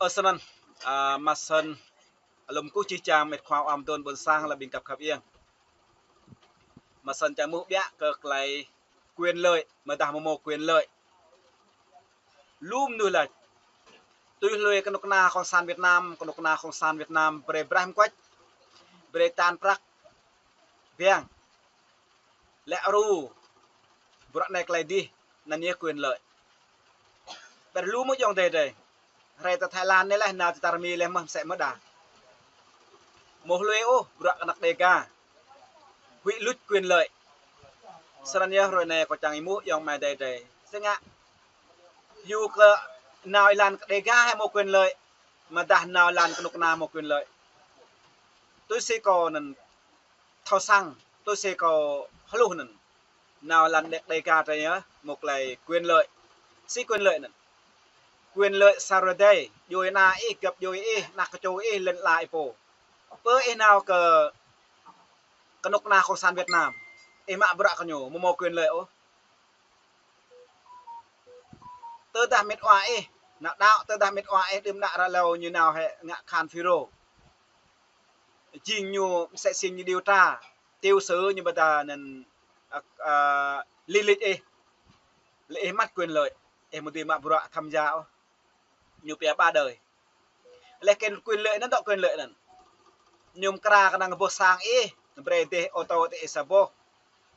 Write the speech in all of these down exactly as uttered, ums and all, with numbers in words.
Ơ, snăn, a, mă snăn, lŏm kơ jih jang mĕt khua amdôn ƀôn sang lĕ ƀing găp khăp iêng. Mă snăn čang mŭt biă kơ klei quyền lợi, mơdah mơmô quyền lợi. Lŏm nuih lač. Tui hlue kơnuk kơna Cộng sản Việt Nam, kơnuk kơna Cộng sản Việt Nam, brei brah mơkuač, brei tan prăk, biang. Lĕ aru, bruă anai klei dih, anăn yơh quyền lợi. Ƀiădah lu mơ̆ ayŏng adei adei. Hrơi ta Thái Lan anai lĕ, nao ti tar mi lĕ mơh msĕ mơh đa. Mơ̆ hlue ôh, bruă kơ anăk Đêga. Huĭ luč quyền lợi. Snăn yơh hrơi anai kâo čang êmuh ayŏng amai adei adei. Snăn ngă. Yua kơ nao êlan kơ Đêga hĕ mơ̆ quyền lợi. Mơdah nao êlan kơnuk kơna mơ̆ quyền lợi. Tui si kâo anăn thâo săng, tui si kâo hluh anăn. Nao êlan đĕk Đêga drei yơh, mơ̆ klei quyền lợi. Si quyền lợi anăn. Quyền lợi sa rơdei, djuê ana ih, găp djuê ih, anak kơčô ih, lăn ala ih pô. Pơ ih nao kơ kơnuk kơna Cộng sản Việt Nam. Ih mă bruă kơ ñu, mơmô quyền lợi ôh. Tơdah mĕt wa ih, nao đaŏ, tơdah mĕt wa ih, đưm đă ră lâo ñu nao hĕ ngă khan FULRO. Jing ñu msĕ si ñu điều tra, tiểu sử ñu ƀôdah anăn, a, a, lý lịch ih. Lĕ ih mă quyền lợi, ih mơ̆ dưi mă bruă tham gia ôh. Ñu pia ba đời. Lĕ kơ quyền lợi anăn dŏ quyền lợi anăn. Ñu mkra kơnang boh sang ih, brei dêh ô tô ti ih sa boh.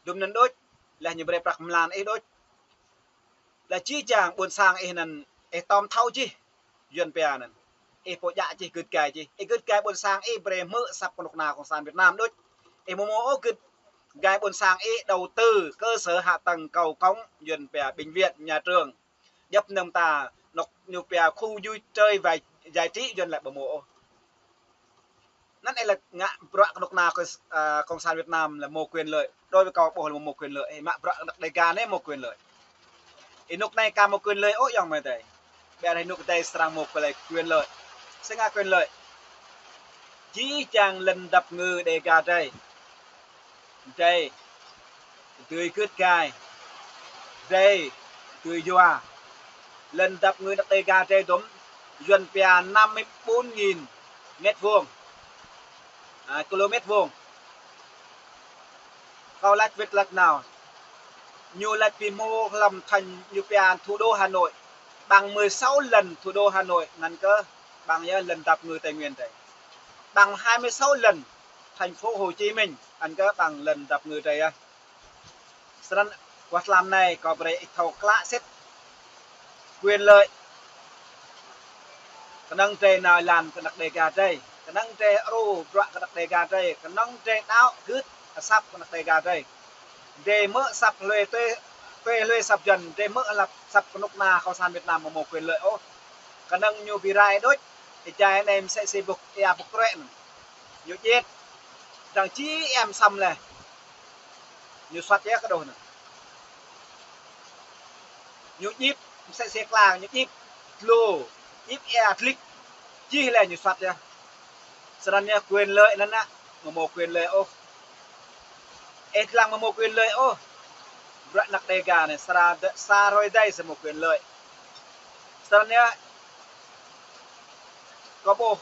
Dŭm anăn đôč, lĕ ñu brei prăk mlan ih đôč. Lĕ jih jang ƀuôn sang ih anăn, ih tơm thâo jih, Yuăn pia anăn. Ih pô djă jih, gưt gai jih. Ih gưt gai ƀuôn sang ih brei hmư̆ asăp kơnuk kơna Cộng sản Việt Nam đôč. Ih mơmô ôh gưt gai ƀuôn sang ih đầu tư cơ sở hạ tầng cầu cống, Yuăn pia bệnh viện, nhà trường. Djŏp anăn ta, anôk ñu pia khu vui chơi và giải trí Yuăn lĕ ƀu mơmô ôh. Anăn ih lĕ ngă bruă kơnuk kơna kơ, a, Cộng sản Việt Nam lĕ mơ̆ quyền lợi. Đối với kâo ƀuh lĕ mơ̆ quyền lợi. Ih mă bruă kơ anăk Đêga anei mơ̆ quyền lợi. Ih anôk anei ka mơ̆ quyền lợi ôh ayŏng amai adei. Ƀiădah ih anôk adei srăng mơ̆ klei quyền lợi. Si ngă quyền lợi. Jih jang lăn dăp ngư Đêga drei. Drei dưi gưt gai. Drei dưi yua. Lăn dăp ngư anăk Đêga drei dŭm, Yuăn pia năm mươi bốn nghìn mét vuông. A, kilômét vuông. Kâo lač wĭt lač nao. Ñu lač bi hmô hlăm thành ñu pia thủ đô Hà Nội. Bằng mười sáu lần thủ đô Hà Nội, anăn kơ bằng yơh lăn dăp ngư Tây Nguyên drei. Bằng hai mươi sáu lần thành phố Hồ Chí Minh, anăn kơ bằng lăn dăp ngư drei yơh. Snăn, kơ tlam anei kâo brei ih thâo klă sĭt. Quyền lợi. Kơnơ̆ng drei nao êlan kơ anăk Đêga drei. Kơnơ̆ng drei aru bruă kơ anăk Đêga drei. Kơnơ̆ng drei đaŏ gưt asăp kơ anăk Đêga drei. Drei hmư̆ asăp hlue tui, tui hlue asăp Yuăn, drei hmư̆ asăp kơnuk kơna Cộng sản Việt Nam mơ̆ mơ̆ quyền lợi ôh. Kơnơ̆ng ñu bi rai đôč, êjai anei msĕ si ƀŭk ia ƀŭk kruĕ anăn. Ñu djĕt, dăng či em săm leh. Ñu suăt yơh kơ đôč anăn. Ñu djĭp, msĕ si klang, ñu djĭp, dlô, djĭp ia dlĭk, jih leh ñu suăt yơh. Snăn yơh quyền lợi anăn nă, mơ̆ mơ̆ quyền lợi ôh. Ih dlăng mơ̆ mơ̆ quyền lợi ôh. Bruă anăk Đêga anei, sa rơdei, sa rơdei sa mơ̆ quyền lợi. Snăn yơh, kâo ƀuh,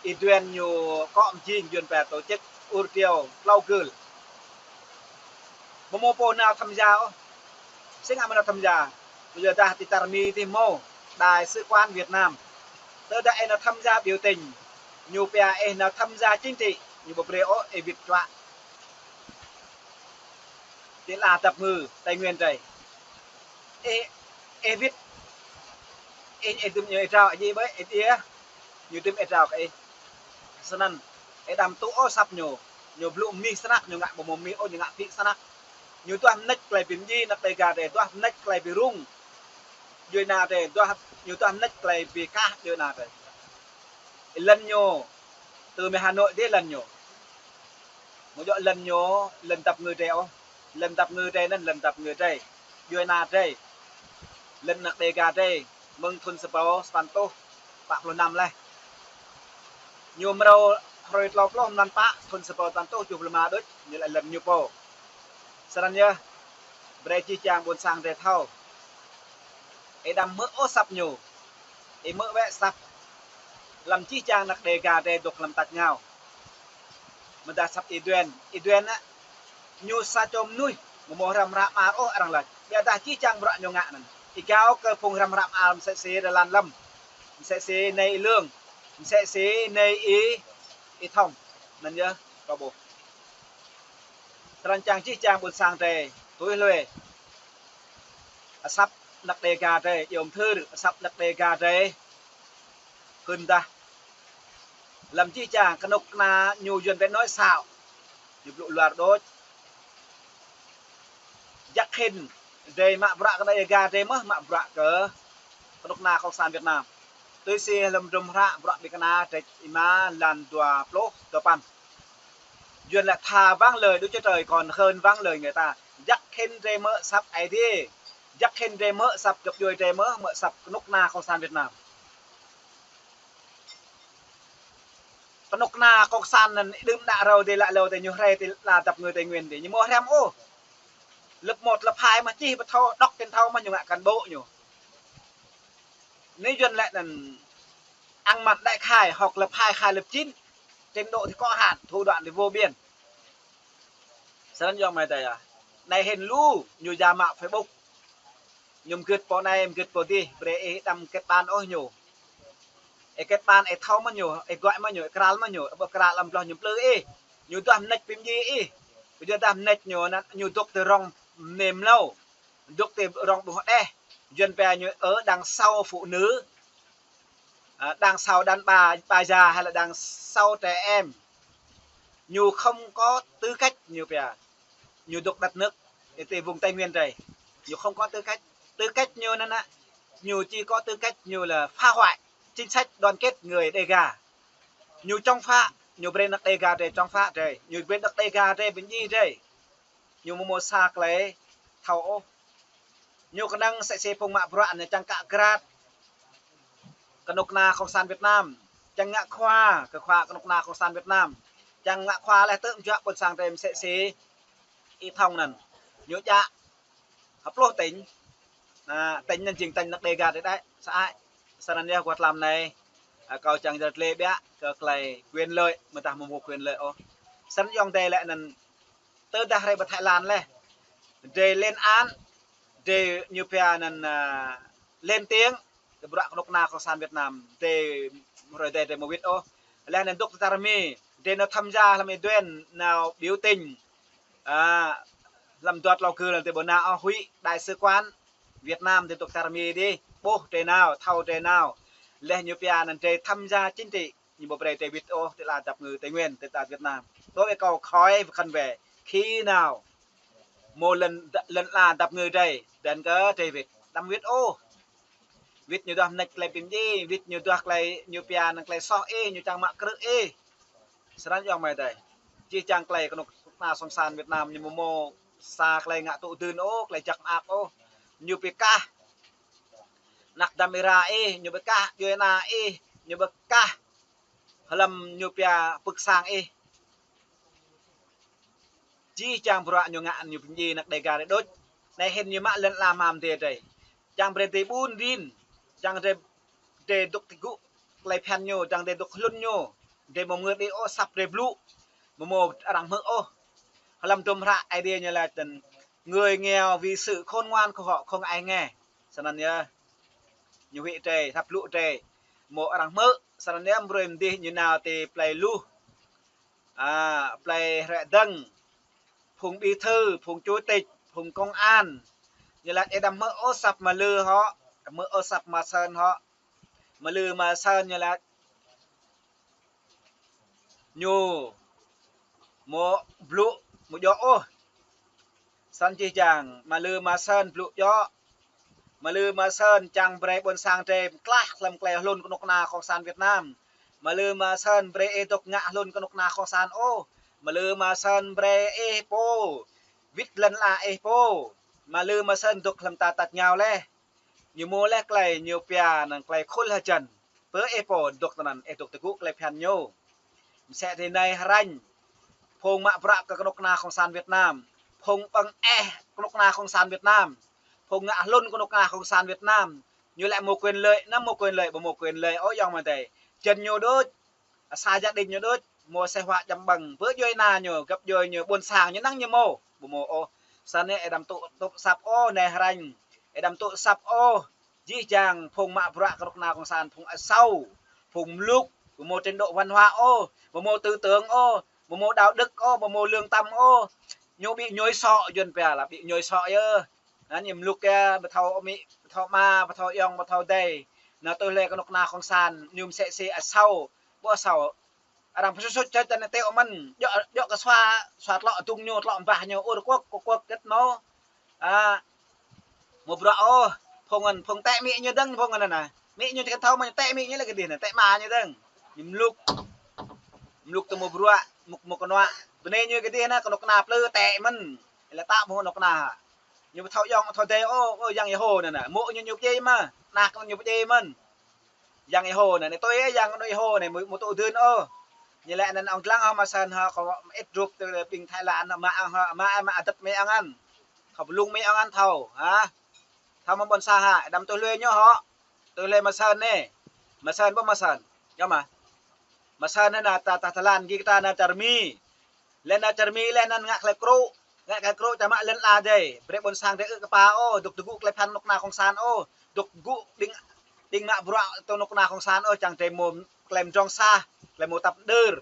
ih duen ñu kŏ mjing Yuăn pia tổ chức ur triều tlâo gưl. Mơ̆ mơ̆ pô nao tham gia ôh. Si ngă mơ̆ nao tham gia. Yua dah ti tar mi dih mơ̆, đại sứ quán Việt Nam. Tơdah ih nao tham gia biểu tình, ñu pia ih nao tham gia chính trị, ñu ƀu brei ôh, ih wĭt čuă. Ti lăn dăp ngư Tây Nguyên drei. Ih, ih wĭt. Ih, ih dŭm ñu ih drao, ih djai ƀơi, ih djai. Ñu dŭm ih drao kơ ih. Snăn, ih đăm tŭ ôh asăp ñu. Ñu blŭ mih snăk, ñu ngă ƀu mơ̆ mih ôh, ñu ngă phĭ snăk. Ñu duah mnêč klei bi mdjiê anăk Đêga drei, duah mnêč klei bi rŭng djuê ana drei, duah, ñu duah mnêč klei bi kah djuê ana drei. Lăn ñu, tơ mơ̆ng Hà Nội dih lăn ñu. Mơ̆ djŏ lăn ñu, lăn dăp ngư drei ôh. Lăn dăp ngư drei anăn lăn dăp ngư drei. Djuê ana drei. Lăn anăk Đêga drei. Mơ̆ng thŭn sa êbâo sapăn rơtuh pă pluh năm leh. Ñu mrâo hrơi tlâo pluh mlan pă thŭn sa êbâo sapăn rơtuh kjuh pluh rơma đôč, ñu lĕ lăn ñu pô. Snăn yơh, brei jih jang ƀuôn sang drei thâo. Ih đăm hmư̆ ôh asăp ñu. Ih hmư̆ wĕ asăp Lăm jih jang anăk Đêga drei dôk lăm tač rơngiao. Mơ̆ng dah asăp Y Duên, Y Duên ah, ñu sa čô mơnuih, mơ̆ mơ̆ hrăm hră mơar ôh arăng lač. Biă dah jih jang bruă ñu ngă anŭn. Ih gao kơ phung hrăm hră mơar msĕ si Rơlan Lâm, msĕ si nai Y Lương, msĕ si nai Y, Y Thông. Anŭn yơh, kâo ƀuh. Srăng čang jih jang ƀôn sang drei, tui hlue. Asăp anăk Đêga drei, yôm thưr, asăp anăk Đêga drei. Hưn dah. Lăm jih jang kơnuk kơna ñu Yuan pĕ nói xạo. Ñu blŭ luar đôč. Jăk hĭn, drei mă bruă kơ anăk Đêga drei mơ̆, mă bruă kơ kơnuk kơna Cộng sản Việt Nam. Tui si lăm hdruôm hră bruă ƀing kơna drei êma lan dua pluh dua păn. Yuan lač thà vắng lời Đức Chúa Trời còn hơn vắng lời người ta. Jăk hĭn drei mơ̆ asăp Aê Diê. Jăk hĭn drei mơ̆ asăp gơ̆p djuai drei mơ̆, mơ̆ asăp kơnuk kơna Cộng sản Việt Nam. Kơnuk kơna Cộng sản anŭn đưm đă râo dih lă lâo dih ñu hrĕ ti ala dap ngui Tây Nguyên dih. Ñu mơ̆ hrăm ôh. Lớp một, lớp hai mơ̆ čih ƀu thâo, đŏk kĕn thâo mơ̆ ñu ngă cán bộ ñu. Anai Yuan lač anŭn ăn mặn đại khái, học lớp hai, khai lớp chín, trình độ thì có hạn, thủ đoạn thì vô biên. Srăng yơh mơ̆ tơi ah. Anai hĭn lu, ñu giả mạo Facebook. Ñu mơgưt pô anai, mơgưt pô dih, brơi ih đăm kết bạn ôh ñu. Ih kết bạn, ih thâo mơ̆ ñu, ih gọi mơ̆ ñu, ih kral mơ̆ ñu, ih ƀu kral lăm bloh ñu plư ih. Ñu duah mơneč ƀing dih ih. Ƀu djơ̆ duah mơneč ñu, anŭn ñu dôk ti rŏng mơnêm mlâo. Dôk ti rŏng ƀuh đeh. Yuan pĕ ñu ơ đằng sau phụ nữ. À, đằng sau đàn bà, bà già hay là đằng sau trẻ em. Ñu không có tư cách ñu pĕ. Ñu dôk đất nước, ti vùng Tây Nguyên drei. Ñu không có tư cách. Tư cách ñu anŭn ah. Ñu chỉ có tư cách ñu là phá hoại chính sách đoàn kết người Đêga. Ñu chống phá, ñu brơi anăk Đêga drei chống phá drei. Ñu brơi anăk Đêga drei ƀing dih drei. Ñu mơ̆ mơ̆ sa klei thâo ôh. Ñu kơnơ̆ng msĕ si phung mă bruă anai čang kă krat kơnuk kơna Cộng sản Việt Nam. Čang ngă khua, kơ khua kơnuk kơna Cộng sản Việt Nam. Čang ngă khua leh tơm juă ƀôn sang drei msĕ si Y Thông anŭn. Ñu djă hơpluh tỉnh. Anai, tỉnh anŭn jing tỉnh anăk Đêga drei đĕ, sa ai. Srăng yơh kơ tlam anai. À, kâo čang jơt lĕ biă kơ klei quyền lợi, mơ̆ dah mơ̆ mơ̆ quyền lợi ôh. Srăng yơh drei lĕ anŭn tơdah hrĕ ƀơi Thái Lan leh. Drei lên án, drei ñu pia anŭn, à, lên tiếng, kơ bruă kơnuk kơna Cộng sản Việt Nam, drei hrơi drei drei mơ̆ wĭt ôh. Leh anŭn dôk ti čar Mi, drei nao tham gia hlăm Y Duên nao biểu tình. À, hlăm dua tlâo gơ̆ anŭn drei ƀu nao ôh, huĭ đại sứ quán Việt Nam drei dôk čar Mi dih, ƀuh drei nao, thâo drei nao. Leh ñu pia anŭn drei tham gia chính trị. Ñu ƀu brơi drei wĭt ôh ti ala dap ngui Tây Nguyên, ti ala Việt Nam. Đối với câu khỏi cần về khi nào mơ̆ lŏn, lŏn ala dap ngui drei, đăn kơ drei wĭt. Đăm wĭt ôh. Wĭt ñu duah mơneč klei ƀing dih, wĭt ñu duah klei ñu pia anŭn klei soh ih, ñu čang mă krư̆ ih. Srăng yơh mơ̆ tơi. Jih jang klei kơnuk kơna Cộng sản Việt Nam ñu mơ̆ mơ̆ sa klei ngă tŭ dưn ôh, klei jăk mơak ôh. Ñu bi kah anăk dăm êra ih, ñu bi kah djuai ana ih, ñu bi kah hlăm ñu pia pưk sang ih. Jih jang bruă ñu ngă ñu ƀing dih anăk Đêga drei đôč. Anai hĭn ñu mă lŏn ala mơ̆ng adih drei. Čang brơi drei ƀun rin, čang drei, drei dôk tơgŭ klei phiăn ñu, čang drei dôk hlŭn ñu. Drei mơ̆ mơ̆ đĭ ôh asăp drei blŭ. Mơ̆ mơ̆ arăng hmư̆ ôh. Hlăm hdruôm hră Aê Diê ñu lač anŭn, người nghèo vì sự khôn ngoan của họ không ai nghe. Srăng yơh. Ñu huĭ drei, asăp blŭ drei. Mơ̆ arăng hmư̆, srăng yơh brơi mơ̆ dih ñu nao ti plei luh. À, plei hrĕ dơ̆ng. Phung bí thư, phung chủ tịch, phung công an. Ñu lač ih đăm hmư̆ ôh asăp Ma Lư hŏ, hmư̆ ôh asăp Ma Sơn hŏ. Ma Lư Ma Sơn ñu lač ñu mơ̆ blŭ mơ̆ djŏ ôh. Srăng jih jang, Ma Lư Ma Sơn blŭ djŏ. Ma Lư Ma Sơn čang brơi ƀôn sang drei mơklah hlăm klei hlŭn kơnuk kơna Cộng sản Việt Nam. Ma Lư Ma Sơn brơi ih dôk ngă hlŭn kơnuk kơna Cộng sản ôh. Ma Lư Ma Sơn brơi ih pô wĭt lŏn ala ih pô. Ma Lư Ma Sơn dôk hlăm ta tač rơngiao leh. Ñu mơ̆ leh klei ñu pia anŭn klei khul hơjăn. Pơ ih pô dôk tơ anŭn, ih dôk tơgŭ klei phiăn ñu. Msĕ ti anai hrăm. Phung mă bruă kơ kơnuk kơna Cộng sản Việt Nam. Phung ƀơ̆ng eh kơnuk kơna Cộng sản Việt Nam. Phung ngă hlŭn kơnuk kơna Cộng sản Việt Nam. Ñu lĕ mơ̆ quyền lợi, anăm mơ̆ quyền lợi, ƀu mơ̆ quyền lợi ôh yơh mơ̆ tơi. Jăn ñu đôč, sa gia đình ñu đôč, mâo sĕh huă čăm ƀơ̆ng, bơ djuai ana ñu, găp djuai ñu, ƀôn sang ñu năng ñu mâo, ƀu mâo ôh. Sa anai ih đăm tŭ, tŭ săp ôh, neh ranh, ih đăm tŭ săp ôh, jih jang phung mă bruă kơ kơnuk kơna cộng sản, phung asâo, phung mluk, ƀu mâo trình độ văn hóa ôh, ƀu mâo tư tưởng ôh, ƀu mâo đạo đức ôh, ƀu mâo lương tâm ôh. Ñu ƀu ñuai sŏ, Yuan pia lah ƀu ñuai sŏ yơh. Anŭn ñu mluk yơh, ƀu thâo amĭ, ƀu thâo ama, ƀu thâo ayŏng, ƀu thâo adơi. Anŭn tui hlơi kơnuk kơna cộng sản, ñu mơsĕ si asâo, ƀu asâo. Arăng pơsut sut čơ čăn teo mơ̆n, djŏ, djŏ kơ sua, sua tlŏ adung ñu, tlŏ mbah ñu, ur kuk, kuk, kuk, gĕt mâo. A, mâo bruă ôh, phung anŭn, phung tĕ amĭ ñu dơ̆ng, phung anŭn anai. Amĭ ñu čơkăn thâo mơ̆n, tĕ amĭ ñu lĕ kơ dih anai, tĕ ama ñu dơ̆ng. Ñu mluk. Mluk tơ mâo bruă, mluk mâo kơnuă. Bơnai ñu kơ dih anai, kơnuk kơna plư tĕ mơ̆n. Lĕ ta ƀu kơnuk kơna. Ñu ƀu thâo ayŏng, ƀu thâo adơi ôh, ôh, yang Yêhô anŭn anai. Mâo ñu ñu pơdjai mơ̆n, ană ñu pơdjai mơ̆n. Yang Yêhô anŭn anai, tui yang anŭn Yêhô anai, mâo, mâo tŭ dưn ôh. Ñu lĕ anŭn ŏng dlăng hŏ, mơsĕn hŏ, kơ mơit rup tơ ƀing Thái Lan hŏ, mă ŏng hŏ, mă, mă adat mơit ŏng anŭn. Thâo pơlung mơit ŏng anŭn thâo, hă? Thâo mơ̆n ƀôn sang hă, đăm tui hlue ñu hŏ. Tui hlue mơsĕn anai. Mơsĕn ƀu mơsĕn. Yơh mă. Mơsĕn anai ta, ta, ta lan gih kơ ta anai čar Mi. Lĕ anai čar Mi lĕ anŭn ngă tơlơi krŭ. Ngă tơlơi krŭ čang mă lŏn ala adih. Brơi ƀôn sang adih ư̆ kơpa ôh, dŏ tơgŭ tơlơi phiăn kơnuk kơna cộng sản ôh. Dŏ tơgŭ ƀing, ƀing mă bruă tơ kơnuk kơna cộng sản ôh, čang adih mâo tơlơi mdrŏng sah, tơlơi mâo tăp mđơr.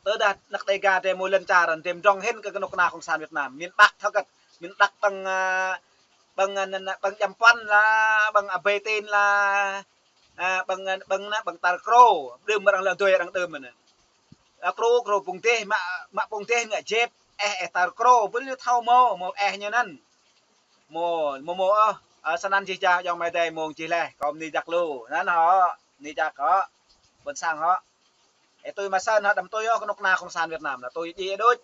Tơdah anăk Đêga adih mâo lŏn čar, adih mdrŏng hĭn kơ kơnuk kơna cộng sản Việt Nam. Miền Bắc thâo gĕt, miền Bắc ƀing, a, ƀing, a, anŭn, ƀing Djăm Puăn lah, ƀing Abei Tin lah, a, ƀing, ƀing anŭn, ƀing tar krô, đưm arăng lŏn dui arăng đưm anŭn. A, krô, krô pung dih, mă, mă pung dih ngă jep, eh, eh, tar krô, ƀu lu thâo mâo, mâo eh ñu anŭn. Mâo, mâo, mâo, ơ, ơ, sa anŭn jih jang ayŏng amai adơi mơ̆ng jih leh, kâo bơni jak lu. Anŭn hŏ, bơni jak hŏ. Ƀôn sang hŏ. Ơ, tui mơsĕn hŏ, đăm tui ôh kơnuk kơna cộng sản Việt Nam, anŭn tui djai đôč.